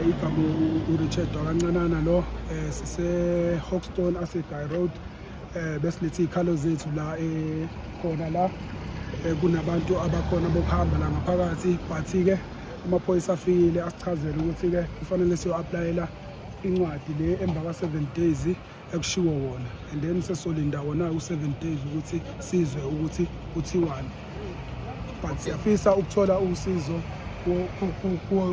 Igama uRichard wakancanana lo, sise Hawkstone, Assegai Road. Besilethe izikhalo zethu la, khona la kunabantu abakhona bokuhamba la ngaphakathi, but ke amaphoyisa afikile asichazele ukuthi ke kufanele siyo-applyela incwadi le emva ka-7 days ekushiwo wona, and then sesolinda wona u-7 days ukuthi sizwe ukuthi kuthiwani. But siyafisa ukuthola usizo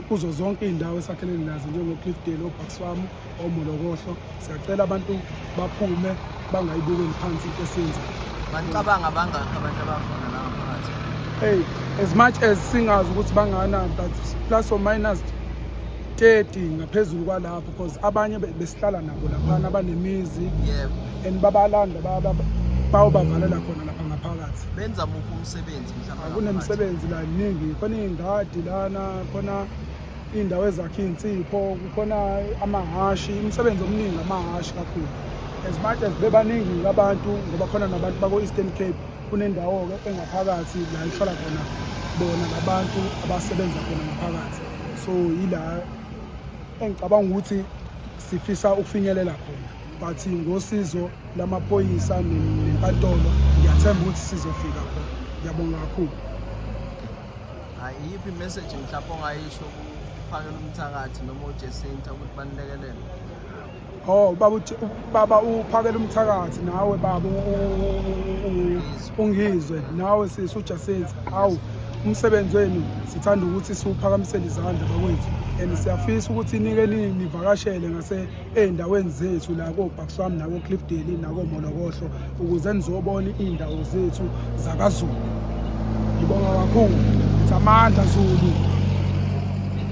kuzo zonke iy'ndawo esakhelene nazo, njengo-Cliffdale, oBucks Farm, oMolokohlo. Siyacela abantu baphume, bangayibukeli phansi into esiyenzayo. Banicabanga bangakhi abantu abakhona la ngaphakathi? Hey, as much as singazi ukuthi bangakanani, but plus or minus 30, ngaphezulu kwalapho, because abanye besihlala nabo laphana, abanemizi and babalanda bayobavalela khona lapha ngaphakathi. Benza muphi umsebenzi mhlawumbe? Kunemsebenzi la eminingi khona, iy'ngadi lana khona, iy'ndawo ezakha iy'nsipho kukhona, amahashi, imisebenzi omningi, amahashi kakhulu. As much as bebaningi abantu, ngoba khona nabantu bako-Eastern Cape, kunendawo-ke engaphakathi la ihlala khona bona labantu abasebenza khona ngaphakathi. So yila engicabanga ukuthi sifisa ukufinyelela khona, but ngosizo lamaphoyisa nenkantolo ngiyathemba ukuthi sizofika khona. Ngiyabonga kakhulu. Hayi, iyiphi imessage mhlawumbe ongayisho kuPhakela Umthakathi noma uJacinta ukuthi banilekelele? Oh, baba, baba uPhakela Umthakathi, nawe baba uNgizwe, nawe sisi uJacinta, awu, umsebenzi wenu sithanda ukuthi siwuphakamisele izandla bakwethu, and siyafisa ukuthi nike nivakashele ngase ey'ndaweni zethu la ko-Bucks Farm nako-Cliffdale nako-Molokohlo ukuze nizobona iy'ndawo zethu zakaZulu. Ngibonga kakhulu, ngithi amandla Zulu.